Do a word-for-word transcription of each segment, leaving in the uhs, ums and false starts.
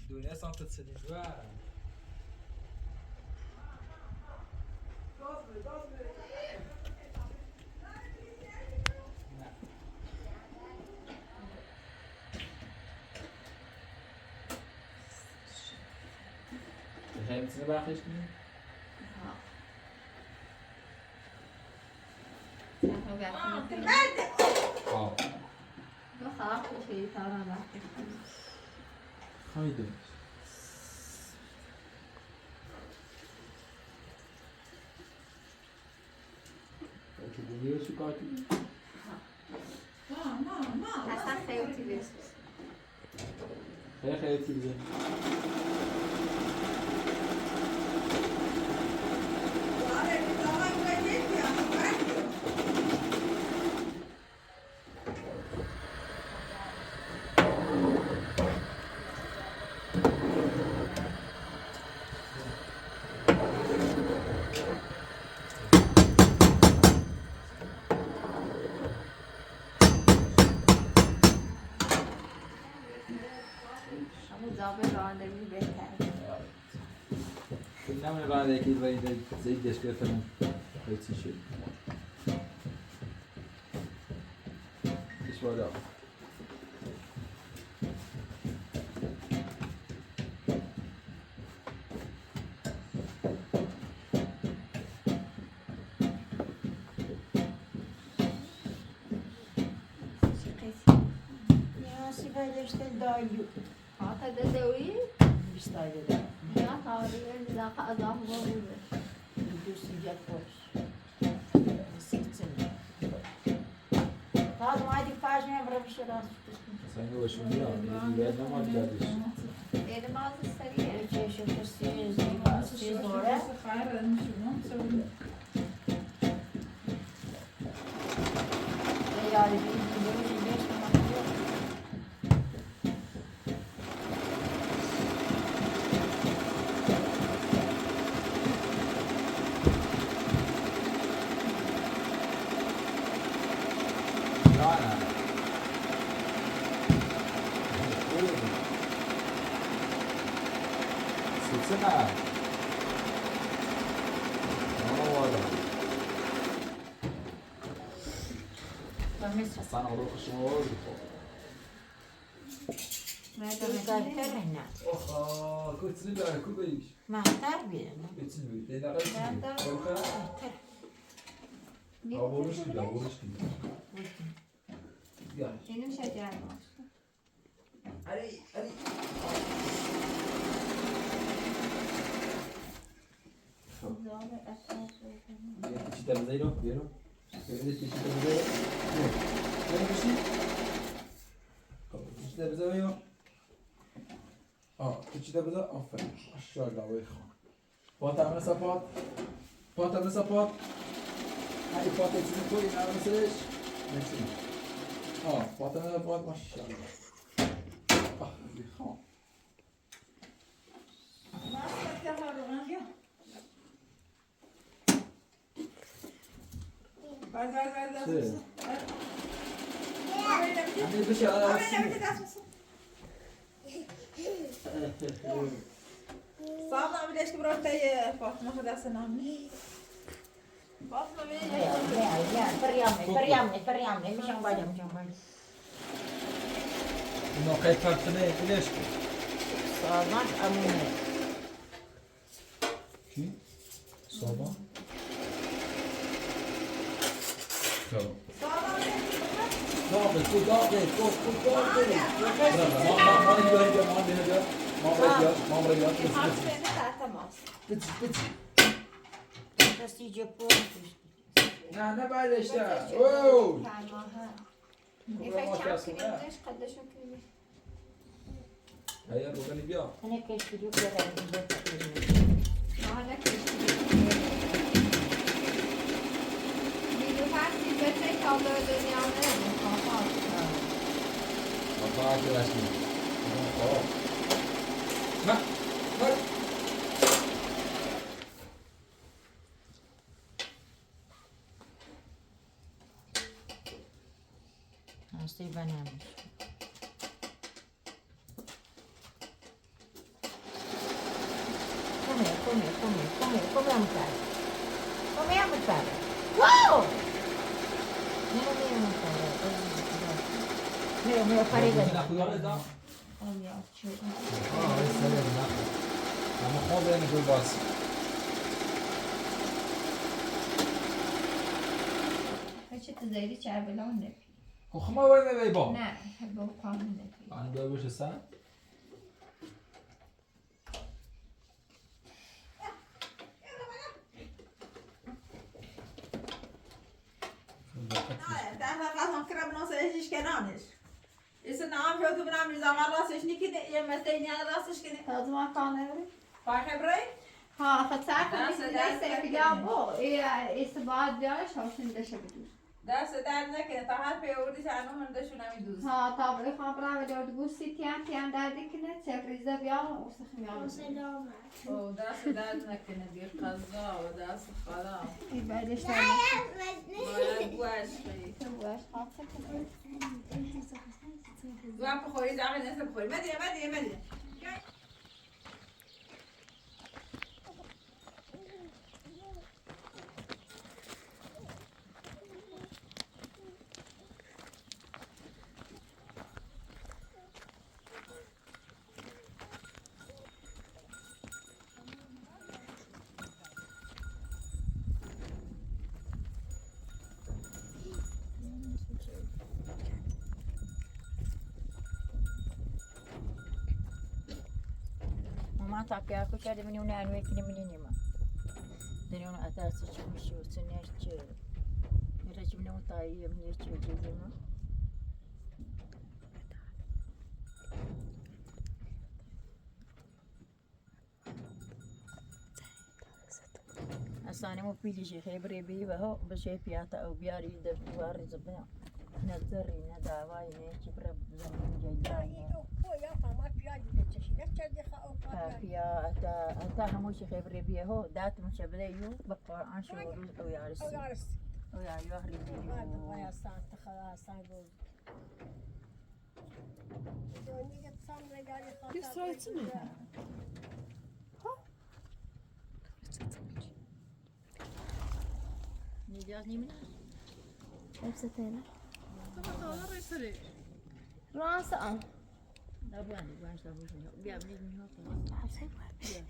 Tú er samt et senior. Heim til bakisken. Ja. Ja. Haydi. Essa foi utilizada. Essa foi utilizada. Vamos dar uma beijada, né? Não, não vai, né? Que vai, vai, vai, vai, vai, vai, vai, This way up. Ya, si va acheter dal. Ata da dawi. Bistayda da. Ya, tawri, ya, la, la, la, la. Dusi ya, Tá, não é de faz mesmo para misturar. Sem hoje, não, não, não, não, não, não. Ele mal seria. Eu tinha, eu preciso, preciso, né? Tá na hora que eu sou hoje, pô. Mas também tá diferente, né? Oha, kutsini bia, kubai. Mas tá vendo? Kutsini bia, tem nada. Tá. Aburishki, aburishki. Ya. Benim şekerim var. Ari, ari. Teşhide bize yok, yürü. Teşhide bize yok. Teşhide bize yok. Aa, teşhide bize, aferin. Aşağı kalıyor. Bota a mesa, bota. Bota a mesa, bota. Aí, bota esse no fogo, não, não sei. Assim. Ó, bota a mesa, bota, maşallah. Ah, ó. Ver, ver, ver, ver. Şey. Ver. Ver, ver, ver. Hani bir şey alamazsın. Ver, ver, ver. Sağ ol, bir de şu buraya, e, Fatma, hadi sen anne. Fatma, bir de. Ya, ya, ya, ferjame, ferjame, ferjame, mi shan bajam, shan bajam. No, kai kartı ne, bileşki. Sağ ol, amine. Kim? Soba. Tamam. Dağ Bey, bu Dağ Bey, bu, bu Dağ Bey. Bırak, ma-, ma-, ma-, gel, gel, ma-, gel, gel. Ma-, gel, gel, ma-, gel, gel. Bitti, bitti. Nasıl yiyecek bu? Ne, ne böyle işte? Oo! Efekt çarpsın, kardeşim. Hayır, bu beni bir al. Hana keşke yok ya, ben de. Hana keşke yok. Bir de her şey gerçek kaldı, öyle yani. Kafa. Kafa arkadaşım. Tamam, tamam. Bak, bak. Nasıl ben almış? Come, come, come, come, mi amor. Come, mi amor, cara. Wow! Mira, mira, mi cara. Mira, mira, parega. Olha, deixa eu ver. Ah, isso aí, né? Vamos comer no negócio. Kaçı tuzeyli çay bile on defa. Kokma var mı bey bom? Ne, bu kanun defa. Ani böyle bir şey sen? Tá, tá, tá, tá, não sei se esquece não, né? Isso não, viu que não, mas a mala se esnique, e mas tem nada lá se esquece. Tá de uma canela. Vai, quebrei? ها، فتساعدكم. Tá, isso daí, isso é que já vou. E, e se vai de hoje, só se deixa que tu. Dasa dad nakene, ta har pe urdi sa no handa shuna mi duz. ها، طب، خبر أول دو سيتيان تيان دادي كنا تفريزة بيان وسخن يا رب. Selam. O dasa dad nakene, bir kaza, o dasa khala. İyi, ben de işte. Vay, bu aşkı. Bu aşkı. Alsak. Vay, bu khori, zahmet neyse bu khori. Medine, Medine, Medine. Gel. Mama tapia ku kade mini una anu ekini mini nima. Deni una atasa chumi shu sene che. Ira chumi una tai mini che che che no. Asani mo pili je hebre bi ba ho, ba je piata o biari de tuari zebna. Na zeri na dawai ne chibra zamin je ja. Ko ya fama pia de che shi na che de kha o pa. Pia ata ata hamo je hebre bi ho, dat mo che bre yu, ba pa an shu o yaris. O yaris. O ya yo hri. Ba ya sa ta khala sa go. Biz sayısın mı? Ha? Ne diyorsun, yemin ederim? Hepsi tane. Tamam, tamam, orayı sarı. Rahatsız al. Da bu yani, bu yani, bu yani. Ya, bu yani. Hepsi var. Ya.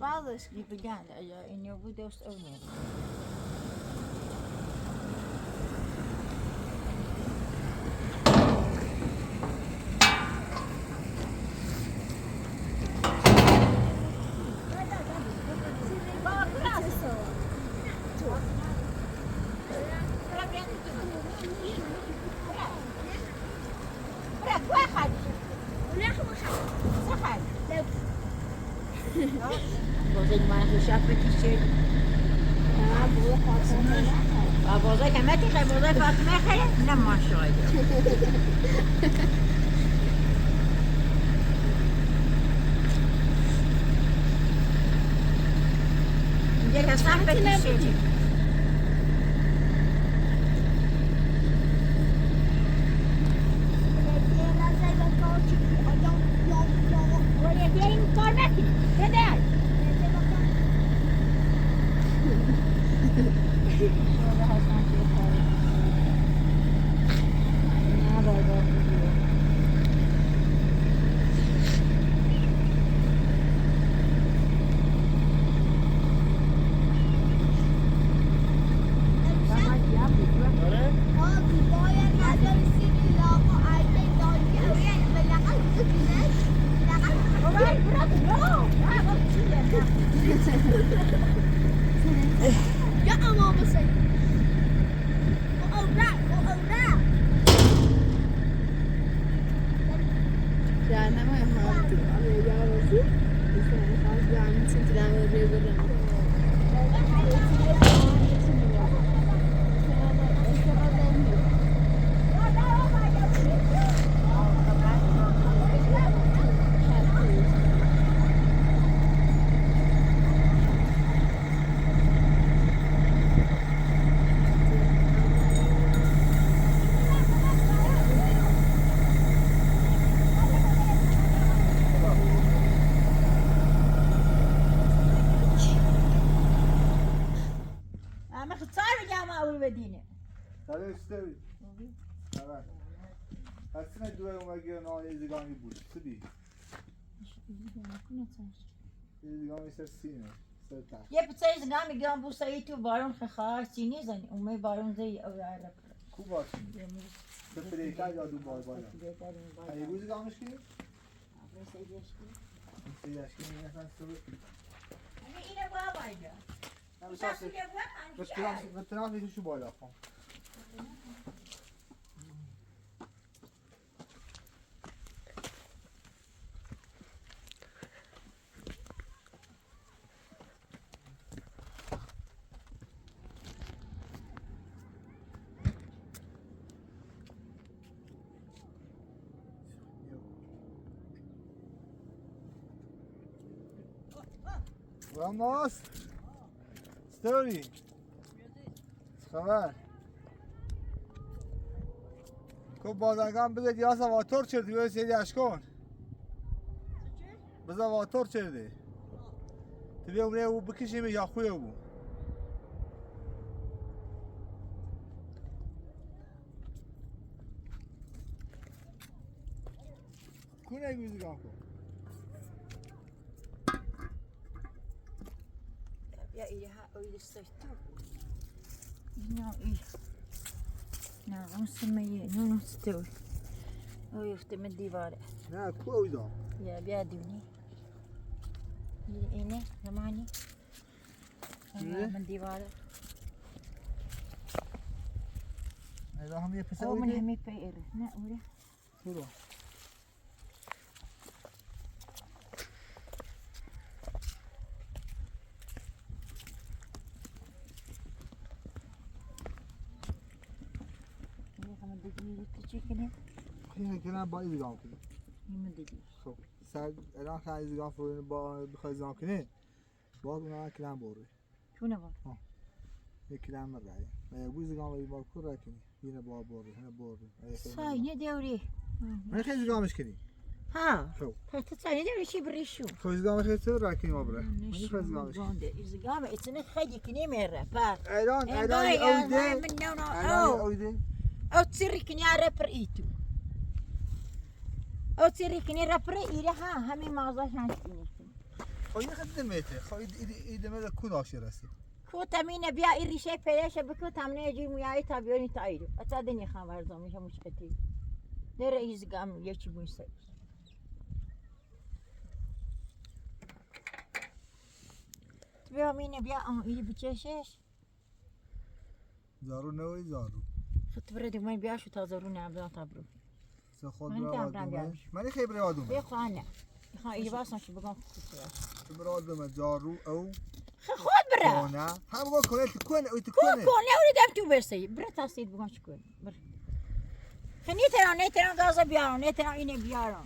Bazı eski bir geldi ya, iniyor bu dost oynuyor. Bozê de mara fechar para que chega. Ah, boa, falta. Ah, bozê que mete, que bozê faz, como é que é? Não, mas olha. Ele já sabe para que chega. Støvig. Ja, vel. Aslında dua olmak yerine izdigamı bu. Sıbi. İzdigamı ses sine. Ses ta. Yep, ses izdigamı gyan bu sayı tu barun kha kha sini zan. Ume barun zay aw ya rab. Kuba sini. Yep. Tepeleka ya du bay bay. Ay bu izdigamı ki. Abre se yaşki. Se yaşki ne sen sıvı. Ama yine bu abaydı. Retiramos, retiramos isso embora, ó. Vamos. Story. Xabar. Ko bazargan bize diyasa vator çerdi ve seydi aşkon. Bize vator çerdi. Tibi umre u bikişimi yaxuyo bu. Kune yüzü kanko. Ya, ya, öyle söktüm. No, iyi. No, non so me, no, non so. Oj, uf, te me divare. Na, ku oj da? Ya, bia duni. Ine, zamani. Ne? Me divare. Ay, da hamiye pesa. O, men hamiye pe ere. Ne, öyle. Turo. Yine kana dediği bitti çekene. Yine kana bay izdigamı. Yine dedi. Xo, sən əgər izdigamı fırını ba-, bir izdigamı ki, bax, buna kilən boru. Kune var. Ha. Kilən var ya. E, bu izdigamı var, kur rakini. Yine boğa boru, yine boru. Say, ne devri? Ne izdigamı ki? Ha. Xo. Ha, te say, ne devri şey bir işu. Xo, izdigamı ki, rakini var bura. Ne izdigamı? Gonde, izdigamı, içine xeydi kine mere, pa. Ayran, ayran, oyde. Ayran, ayran, oyde. O tsirikini ara per itu. O tsirikini ara per ire ha, hami maza şans kine. Xo, yine xeydi demete. Xo, ide, ide, ide mele kun aşirası. Ko tamine bia iri şey peleşe biko tamine ji muyayı tabi yoni tayru. Ata deni xabar zomi şamuş kati. Nere izdigamı yeçi bu se. Bia mine bia an iri biçeşeş. Zaru ne oy zaru. Xıt bire de may bia şu ta zaru ne abla tabru. Sen xod bira vadum. Mani xey bira vadum. Be xane. Ha, iyi basan şu bugan kutu. Bira vadum zaru o. Xod bira. Kona. Ha, bugan kone, tu kone, oy tu kone. Kone, öyle dem tu bese. Bira tasid bugan şu kone. Bir. Xeni tera, ne tera gaza biaro, ne tera ine biaro.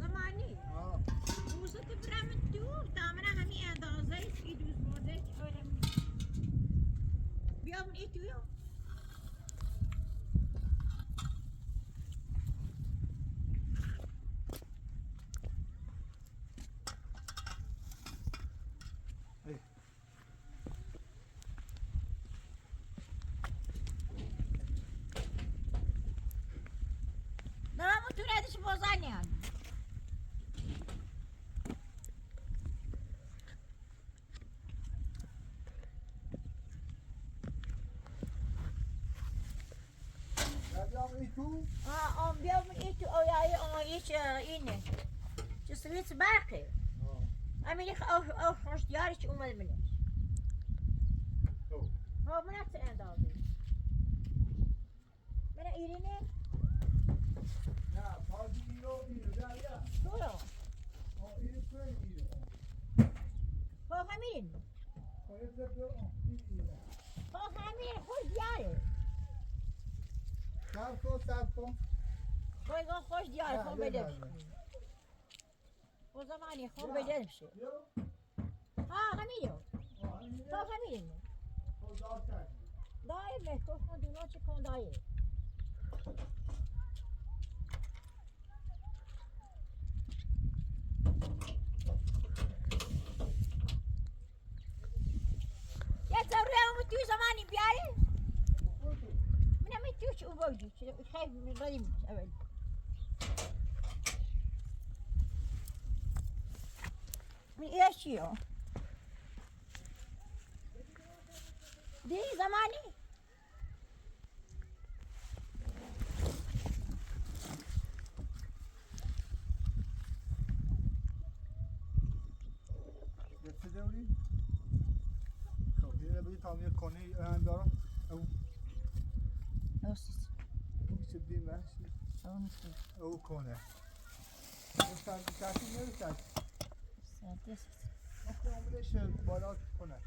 Zamani. Ha. Buza te bira min tu, tamına hami andaza, i düz borde, öyle mi? Bia min i tu yo. Hey. Dama tu ne dişi bozan yani. Ja, wir haben nicht zu. Ah, um, wir haben nicht, oh ja, ja, oh, ich, äh, Ihnen. Das ist jetzt Marke. Ja. Aber ich auch, auch fast ja nicht um, weil mir nicht. So. Oh, man hat zu Ende auch nicht. Mira, Irene. Ja, fazla iyi olmuyor, ya, ya. Doğru. O iyi, böyle iyi. Ho, Hamin. O yüzden böyle, o iyi, iyi. Ho, Hamin, ho, diğer. Sağ ol, sağ ol. Ho, ho, ho, diğer, ho, böyle. O zaman ya, ho, böyle bir şey. Yok. Ha, Hamin yok. Ha, Hamin yok. Daí, mas tô com de noite com daí. تو زمانی بیاری؟ من هم تو چه او بودی، چه خیلی غریب اول. من ایشیو. دی زمانی؟ Getir de orayı. Kapıyı da bir tam bir konuyu öğrendi. Nasıl? Bu işte bir ben. Tamam. O konu. Bu sen bir şarkı ne bir şarkı? Sen de ses. Bakın bu da şey, bayağı konu.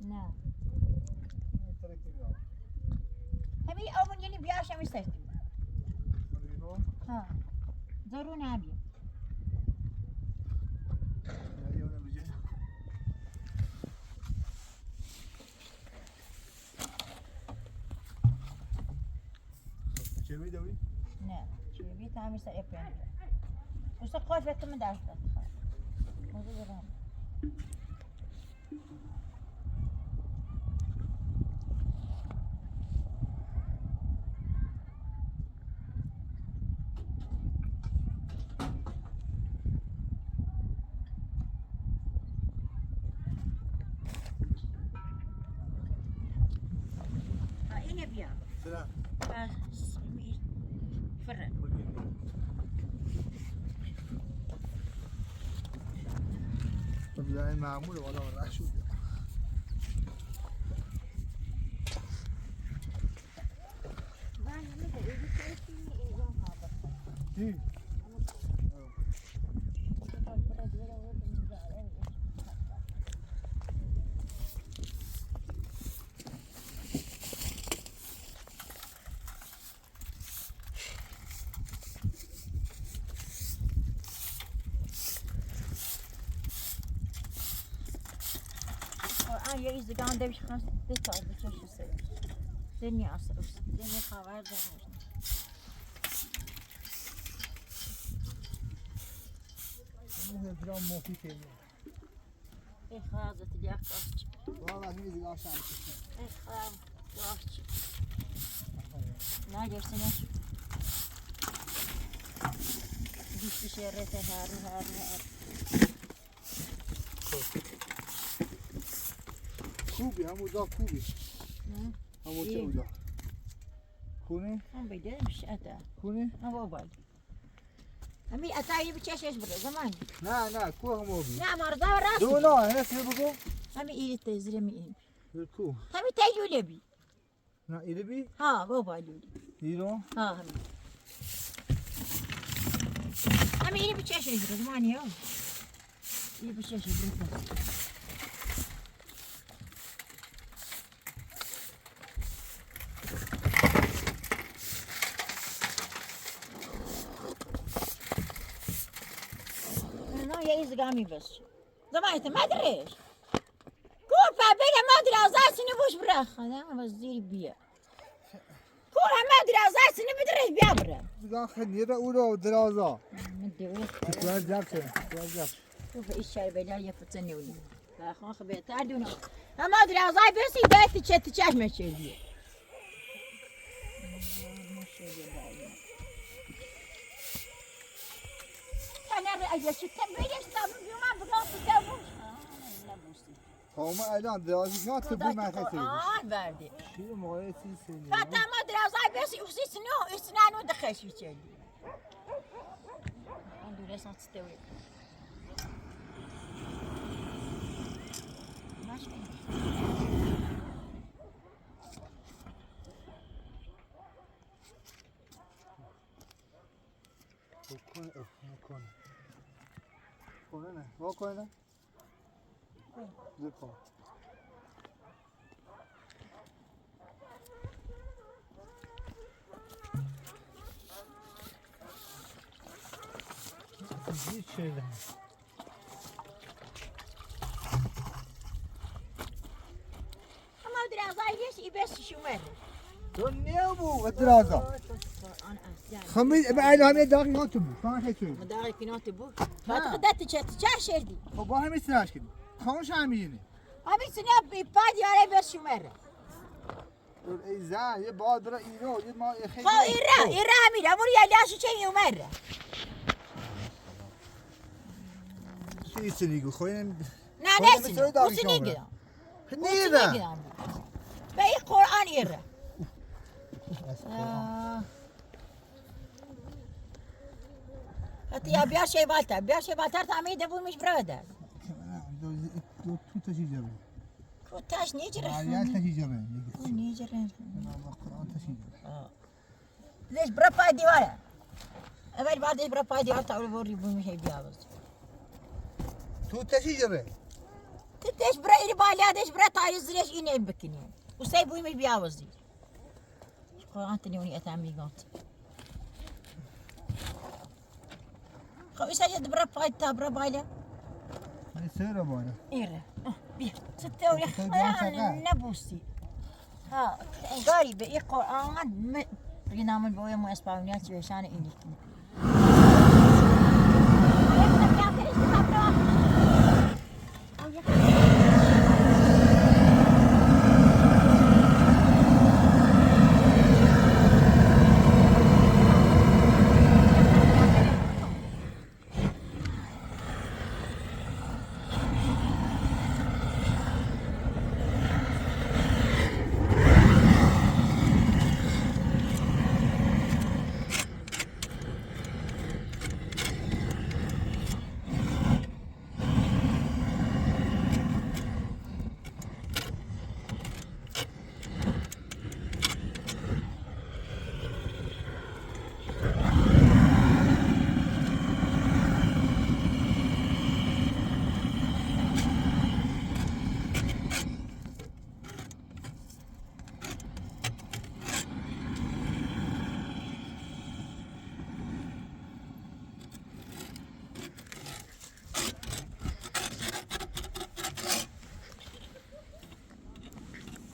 نه. همین آمون یعنی بیاشم ایستادیم. ها. ضرور نبی. چه می‌دوی؟ نه، چه بی تمیز اپن. اوستا قفل اتم دست داد. موضوع دارم. Ha, اینه بیا. سلام. بس، می-، فرن. بیا این معمول والا راه شد. چی؟ آن یه ایزگان دمیش خواست دو تا بچه شو سر. دنیا اصلا، دنیا خبر داره. این هزران موفی کنی. ای خازت یک آچ. والا نیزی آشان کشی. ای خام، آچ. نه گرسنه. دوست شهرته هر، هر، هر. کوبی، همو دا کوبی. نه. همو چه بودا؟ کونه؟ هم بیده میشه اتا. کونه؟ هم بابا. امی اتایی بچشش بره زمان. نه، نه، کو همو بی؟ نه، مردا راست. دو نه، هنه سی بگو. امی ایری تزره می این. کو؟ امی تیوله بی. نه، ایری بی؟ ها، بابا لولی. ایرو؟ ها، امی. امی ایری بچشش بره زمان یا. ایری بچشش بره. نه، یه ایزگامی بس. زمان ایت مدرش. کور پا بگه مدر از دست نبوش برخ. نه، وزیر بیا. کور هم مدر از دست نبدرش بیا بره. بگه خیلی یه ده او رو درازا. من دیوی. درازا کن، درازا. تو به ایشار بلا یه فتنه اونی. خان خبه تر دونه. اما درازای بسی ده تی چه تی چشم چه دیه. انا اگه شکم بیش تام بیوم بگم تو تامو. تامو الان درازی نه تو بو من خیلی. آه وردی. شیر مایه سی سنی. فاطمه درازای بسی اوسی سنو اسنانو دخشی چه دیه. اون دونه سان تستوی. بکن، اه، بکن. کنه نه، بکنه نه. بکن. هیچ شده. اما درازای یش ای بس شومر. تو نیه بو. درازا. خمید، ابا، الان همه داغی ناتو بود. فقط هیچ شد. ما داغی کی ناتو بود. ها. فقط خدت چه، چه شدی؟ خب، با همین سراش کن. خاموش همینه. همین سنیا بی پادی آره بس شمره. ای زن، یه بار برا ایرو، یه ما، یه خیلی خب، ایرا، ایرا همین، امور یه لاش چه یومره. چی ایسینی گو، خوینم. نه، خوینم نه، ایسینی، سوی داغی اوسینی شمره. گیدم. نیره؟ به این قرآن ایره. آه. حتی یا بیا شی بالتر، بیا شی بالتر تا امی ده بومیش براده. دو، دو، تو تشی جبه. تو تش نیجره. آه، یا تشی جبه. نیجره. قرآن تشی جبه. آه. ليش برا باي ديوارا؟ أول بعد ليش برا باي ديوار تقول بوري بومي هي بياوز. تو تشی جبه. تتش برا إيري بالي هذا إيش برا تايز ليش إني بكني. وسي بومي بياوز دي. قرآن تنيوني أتامي قلت. خو إيش هي برا باي تا برا باي لا. من سيرة بارا. إيري. آه، بيا. ستة ويا. ستة ويا خيال. نبوسي. ها، غريبة، إيه قرآن، م-، رينا من بويا مو إسبانيا، شو شان إني.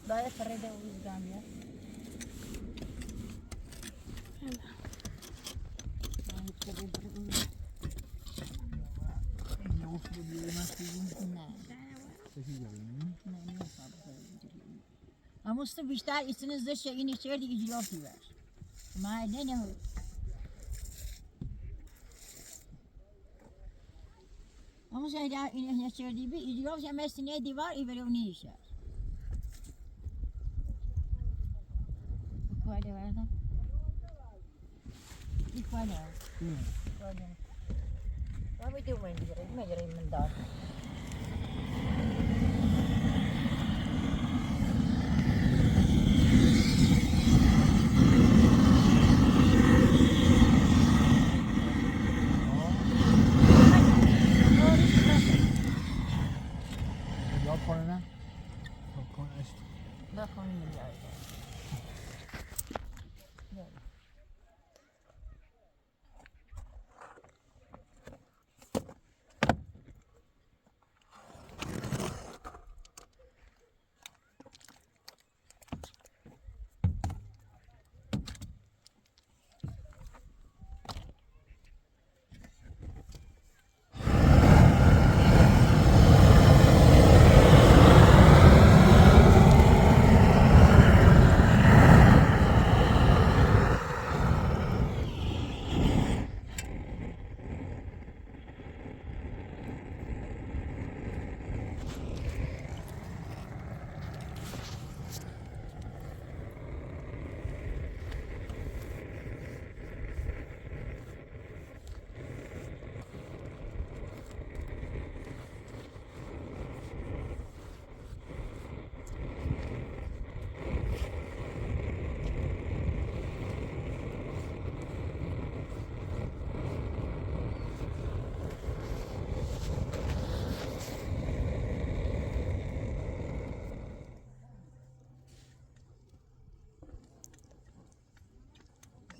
Dai, fare da uzgamia. Ama usta bir işte içiniz de şeyin içeride gidiyor diyor. Ma ne ne o? Ama şey ya, inek ne içeride bir gidiyor, ya mesine divar, ibe o ne işe? Kuale verdi. Igual. Mm. Igual. Vamos a meter un buen día, me diré un día. Popcorn in there? Popcorn, ice. Popcorn in there, yeah.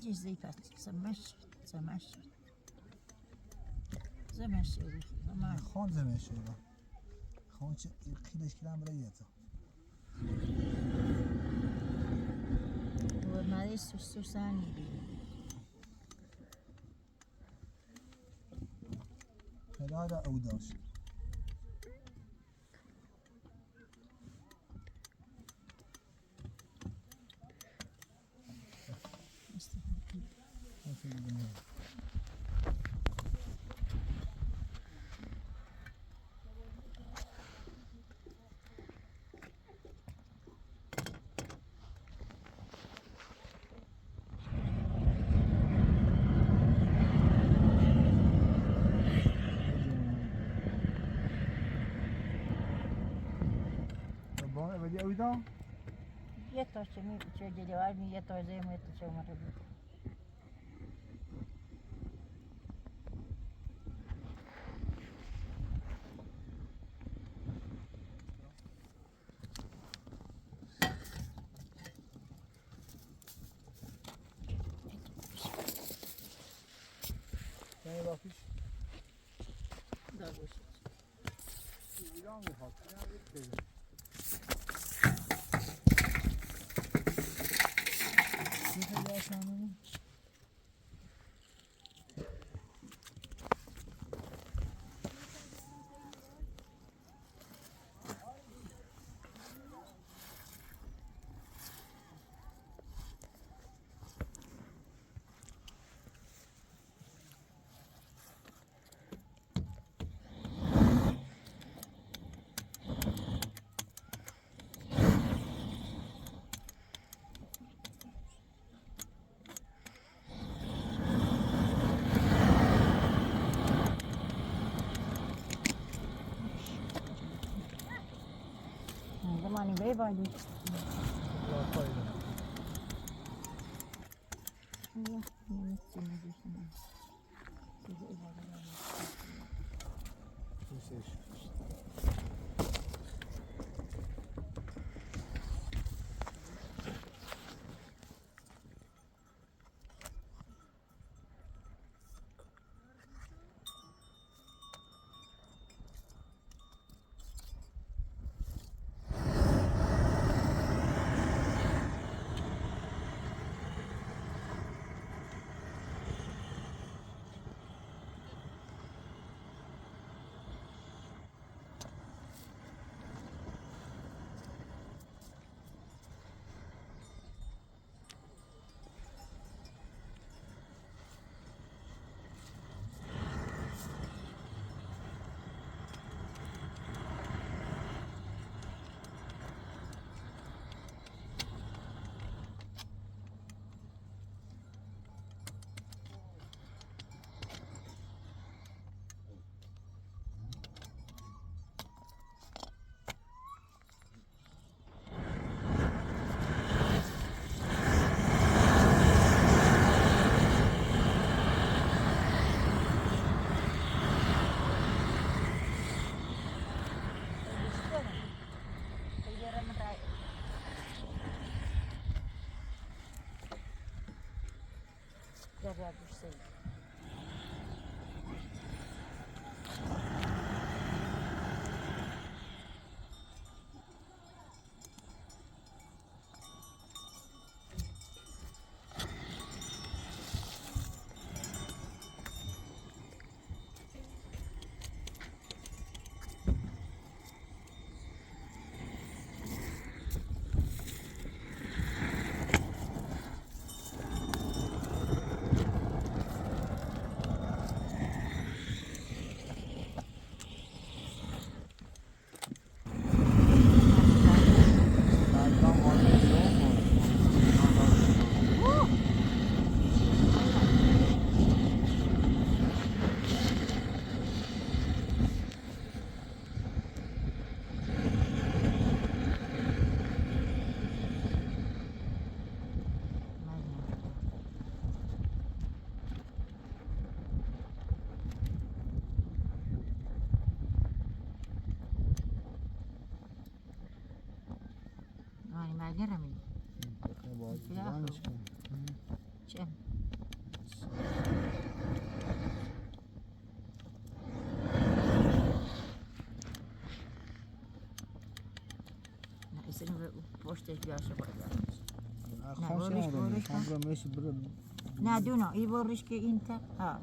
Gizli kaç, savaş, savaş. Zaman şey, zaman. خان زمین شده. خان چه خیلیش کلام برای یه تا. و مالی سوسو سانی بی. Her er det Audals. Tá bom, vai de avião? Io sto, mi c'è delle armi, io sto, se metto, c'è una roba. Can you office? Да, вышел. Domani bevo. Ai, ma era mia. Mm, perché vuoi? Sì, ah. C'è. Na, ese no me gusta el viaje por allá. Ah, na, José, vos no, no, no, no, no, no. Na, tú no, y vos, Risque Inter. Ah.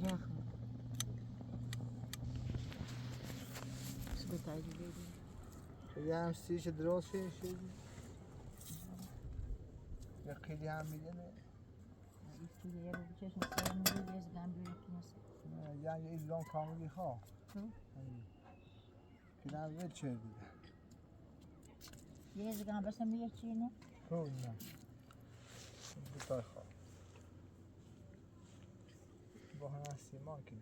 Ясно. Сюда иди. Я вам встречу дрожжи, я кидам. Если я бы честно сказала, не буду, если бы были киносы. Я не из дом кому не хо. Кидам вечер. Если бы там просто мне чину. Трудно. Бутаха. Бахана симакин.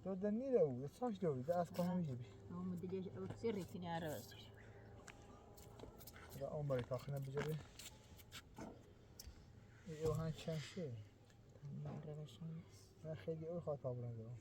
Додо нира у, саш дори, да аскаҳам ҳиби. Ҳама дига сири кинара. Да, омбари кахна биҷаре. Ё ҳан чаши. Мара башан. На хеди ӯ хата буран дорам.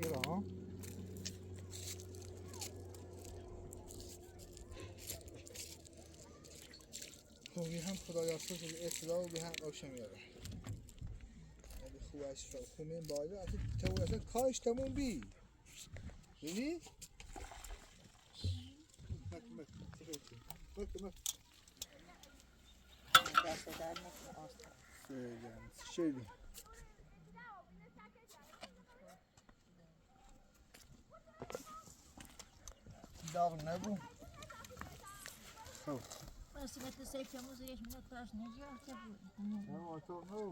Ja. Xo, vit hava fingið okkum eitt lag, vit hava okkum meira. Ja, vit fáa ikki fram. Kom igjen, bara. Altso, tá er tað kalt, tá má vit. Ready? Møkk, møkk, møkk, møkk, møkk. Tað er so der, møkk, møkk. Seyran, seyran. Dog, ne bu? Xo. Bas, men det ser ikke ud, som jeg smider tøj, sådan, jeg har ikke. Ja, og så nu.